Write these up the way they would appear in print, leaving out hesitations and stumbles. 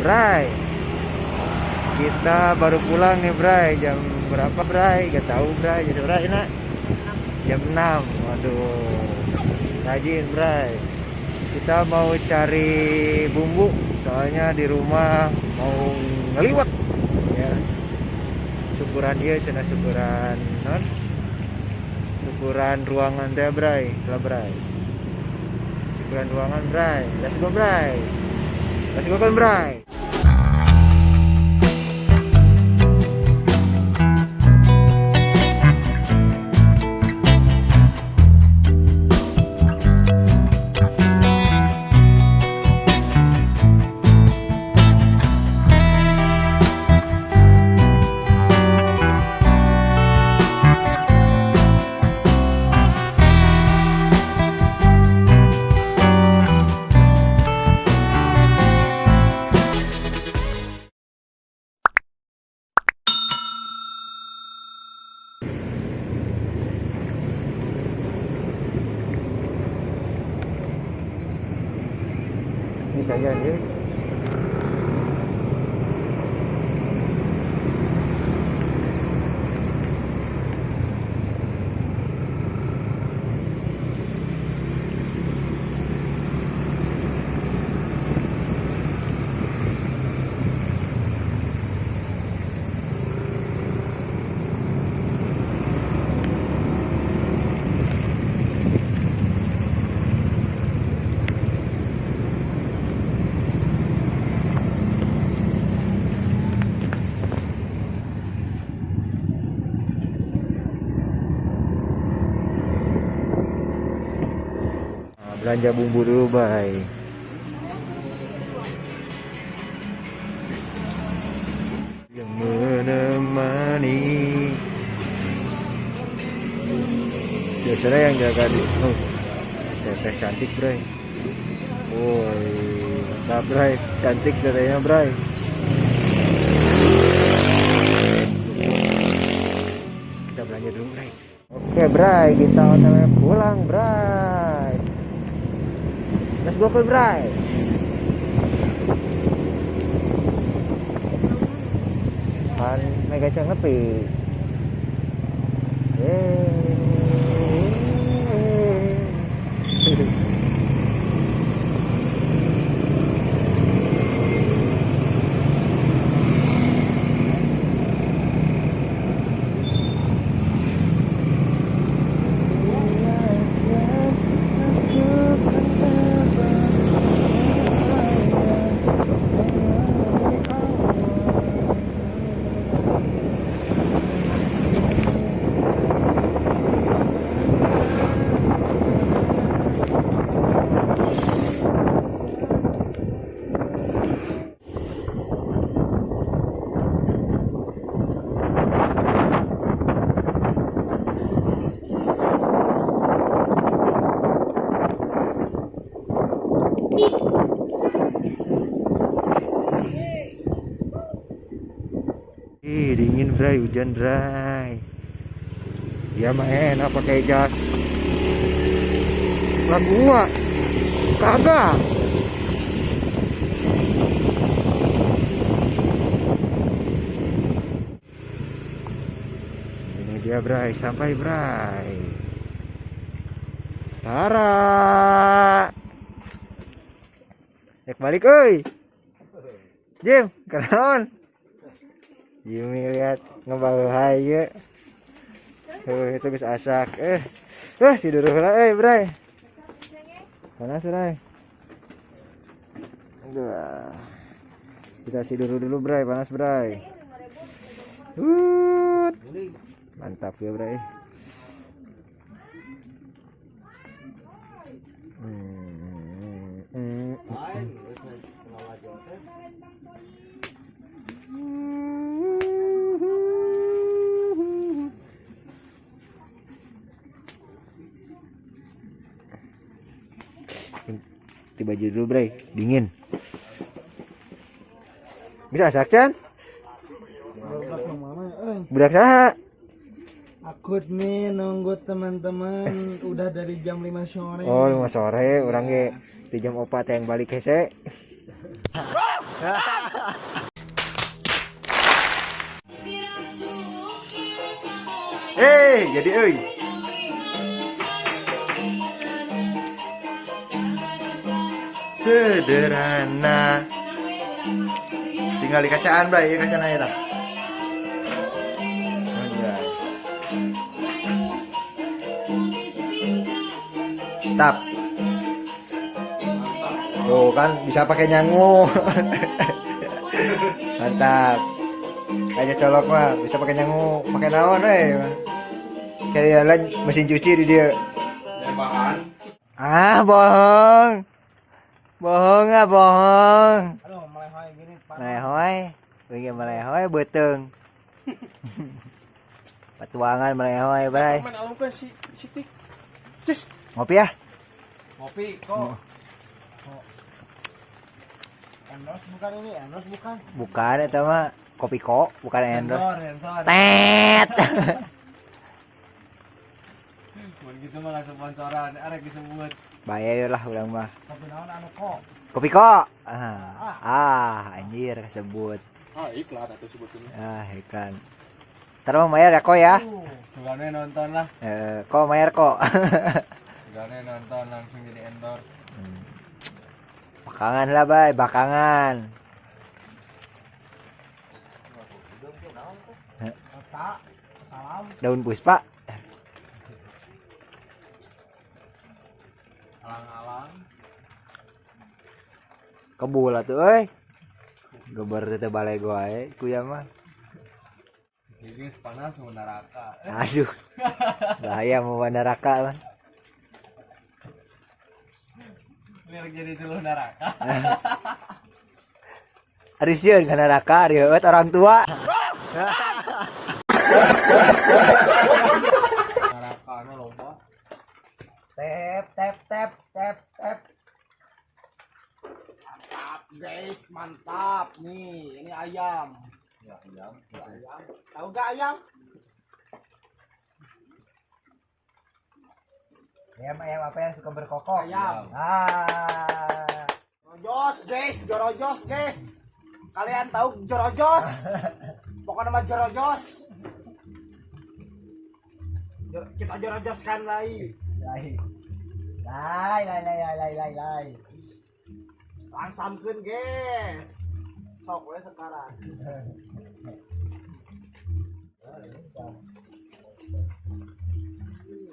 Bray. Kita baru pulang nih, Bray. Jam berapa, Bray? Gak tahu, Bray. Jam berapa, nak? Jam 6. Waduh. Rajin, Bray. Kita mau cari bumbu, soalnya di rumah mau ngeliwet ya. Syukuran dia cenah, syukuran non. Syukuran ruangan teh, Bray. Lah, Bray. Syukuran ruangan, Bray. Let's go, Bray. Let's go kan, Bray. Ini saya nih. Nah, belanja bumbu dulu, Bay. Yang menemani. Biasanya yang jaga di, oh, teteh cantik, Bray. Woi, mantap, Bray. Cantik tetehnya, Bray. Kita belanja dulu, Bray. Oke, Bray, kita OTW pulang, Bray. Let's go, Bray. Pan mega cang nepi. Eh. Ih, dingin, Bray, hujan, Bray. Dia mah enak pakai jas. Lah gua kagak. Ini dia, Bray, sampai, Bray. Tara. Rek balik euy. Jim, kenaon? Jimmy lihat ngebawa ya. Tuh, itu geus asak. Si duruh heula euy, Bray. Panas, Bray. Aduh. Kita sidur dulu, Bray, panas, Bray. Hut. Mantap ya, Bray. Ganti baju dulu, Bray, dingin. Bisa asak, Chan? Budak yang mana? Eh, Budak saha? Aku nih nunggu teman-teman udah dari jam 5 sore. Oh, 5 sore, urang ge di jam 4 yang balik hese. Eh, jadi euy. Sederhana. Tinggal di kacaan, Bray, ya kacaan aja dah. Anjay. Tap. Tuh kan bisa pakai nyangu. Mantap. Kayaknya colok mah bisa pakai nyangu, pakai naon we. Kayak lain mesin cuci di dia. Bahan. Ah, bohong. Bohong ah, bohong. Aduh, melehoy gini, Pak. Melehoy, pengen melehoy beuteung. Patuangan melehoy, Bray. Main alung kan si Siti. Cus. Ngopi ya? Ngopi kok. Endorse bukan ini, endorse bukan. Bukan eta mah kopi kok, bukan endorse. Sensor. Tet. Mun gitu mah nggak sponsoran, arek disebut. Bae lah urang mah. Kopi naon anu kok. Kopi kok. Ah, ah anjir kesebut. Ah, iklan atau sebetulnya. Ah, iklan. Ntar mau bayar ya kok ya? Sugane nonton lah. Eh, kok bayar kok. Sugane nonton langsung jadi endorse. Bakangan lah, bay, bakangan. Tak, salam. Daun puspa. Alang-alang. Kebul atuh euy. Geber teh balik wae kuya mah. Ini panas mau neraka. Aduh. Bahaya mau neraka mah. Ini rek jadi suluh neraka. Ari sieun ka neraka ari heueut orang tua. Neraka na loba. Tep tep tep tep tep. Mantap, guys, mantap. Nih, ini ayam. Ya ayam. Ayam. Tahu gak ayam? Ayam ayam apa yang suka berkokok? Ayam. Ah. Jorojos, guys, jorojos, guys. Kalian tahu jorojos? Pokoknya mah jorojos. Kita jorojoskan lagi. Lai. Lai lai lai lai lai lai lai. Langsamkeun, guys. Sok we sekarang.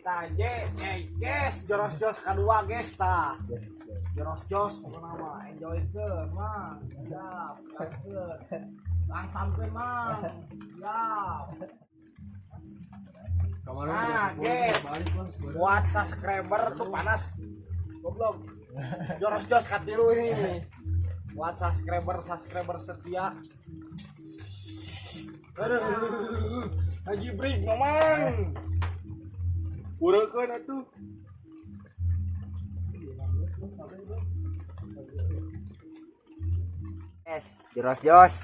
Tah, guys, joros jos kedua, guys, tah. Joros jos pokoknya mah enjoy ke, mah. Siap, gaskeun. Langsamkeun, mah. Siap. Nah, guys, buat subscriber tuh panas. Goblok. Joros jos katilu ini. Buat subscriber setia. Aduh, lagi break, mamang. Ureukeun atuh. Es, joros jos.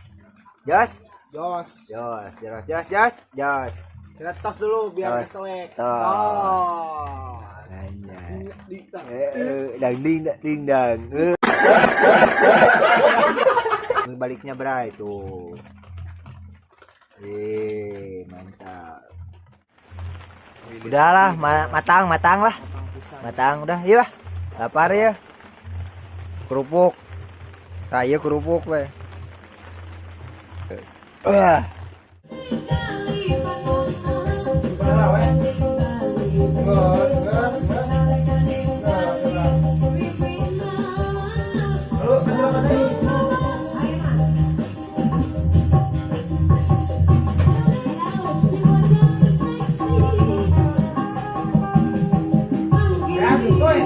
Jos, Jos. jos, joros jos jos, jos. Kita tos dulu biar Tos. keselek. Tos. Tos. Anjay. Di- Eh, eh, dang ding ding dang. Eh. Baliknya Bray tuh. Eh, mantap. Udahlah, matang, matang lah. Matang udah, iya. Lapar ya. Kerupuk. Tah ieu kerupuk we. Ah. Gimana, we? Geus, geus, geus. Geus, udah. Lalu, atuh apa deui? Ya, gitu, eh.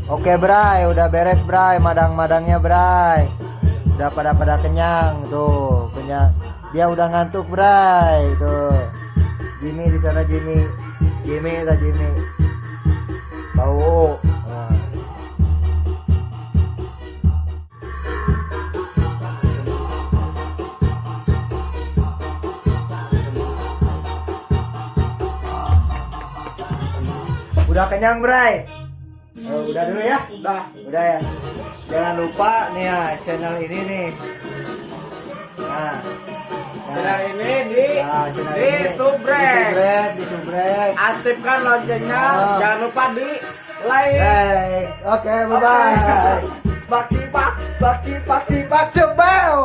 Oke, Bray, udah beres, Bray, madang-madangnya, Bray. Udah pada pada kenyang tuh, kenyang. Dia udah ngantuk, Bray, tuh. Jimmy di sana, Jimmy. Jimmy lah, Jimmy. Bau. Nah. Udah kenyang, Bray? Oh, udah dulu ya? Udah. Udah ya. Jangan lupa nih ya channel ini nih. Nah. Nah. Channel ini di Nah, channel di ini. subrek. Di subrek, di subrek. Aktifkan loncengnya, Ah. jangan lupa di like. Baik. Oke, bye bye. Pak cipak, pak cipak, cipak, jebel.